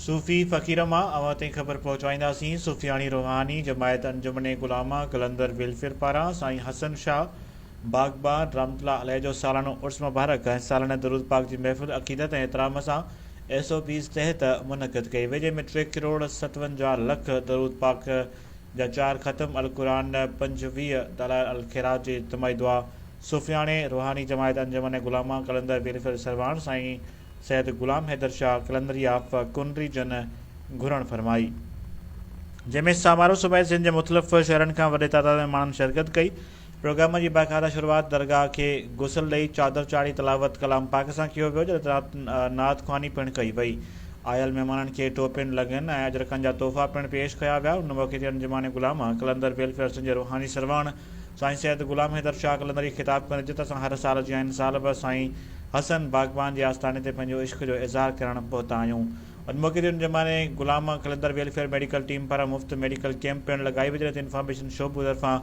صوفي فقير مان اوهان تائين خبر پهچائينداسين صوفياڻي روحاني جماعت انجمن غلامه قلندر ويلفيئر پاران سائين حسن شاهه باغبان رحمت الله عليه جو سالانو عرس مبارڪ ۽ سالانه درود پاڪ جي محفل عقيدت ۽ احترام سان ايس او پيز تحت منعقد ڪئي وئي جنهن ۾ ٽي ڪروڙ 57 لک درود پاڪ جا چار ختم القرآن 25 دلائل الخيرات جي اجتماعي دعا صوفياڻي روحاني جماعت انجمن غلامه قلندر ويلفيئر سرواڻ سائين سيد غلام حيدر شاهه قلندري آف ڪنري جن گهرڻ فرمائي. جنهن ۾ سامارو صوبائي سنڌ جي مختلف شهرن کان وڏي تعداد ۾ ماڻهن شرڪت ڪئي. پروگرام جي باقاعده شروعات درگاهه کي غسل ڏئي چادر چاڙهي تلاوت ڪلام پاڪ سان ڪيو ويو جڏهن ته نعت خواني پڻ ڪئي وئي. آيل مهمانن کي ٽوپين، لڳن ۽ اجرڪن جا تحفا پڻ پيش ڪيا ويا. ان موقعي تي انجمن غلامه قلندر ويلفيئر سنڌ جي روحاني سرواڻ سائين سيد غلام حيدر شاهه قلندري خطاب ڪندي چيو ته اسان هر سال جيان هن سال به سائين حسن باغبان جي آستاني تي پنهنجو عشق جو اظهار ڪرڻ پهتا آهيون. ان موقعي تي ان زماني غلام قلندر ويلفيئر ميڊيڪل ٽيم پاران مفت ميڊيڪل ڪيمپ پڻ لڳائي وئي جڏهن ته انفارميشن شعبو طرفان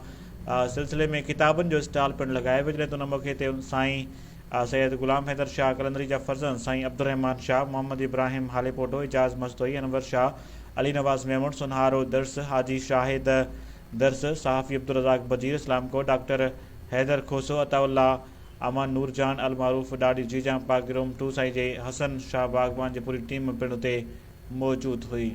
سلسلي ۾ ڪتابن جو اسٽال پڻ لڳايو ويو جڏهن ته ان موقعي تي سائين سيد غلام حيدر شاهه قلندري جا فرزند سائين عبدالرحمان شاهه، محمد ابراهيم هاليپوٽو، اعجاز مستوئي، انور شاهه، علي نواز ميمڻ، سونهارو درس، حاجي شاهد درس، صحافي عبدالرزاق بجير، اسلام ڪوٽ، ڊاڪٽر حيدر کوسو، عطاء الله امان نور جان المعروف ڏاڏي جيجان پاڪ روم ٽو سائين جي حسن شاهه باغبان جي پوري ٽيم پڻ اتي موجود هئي.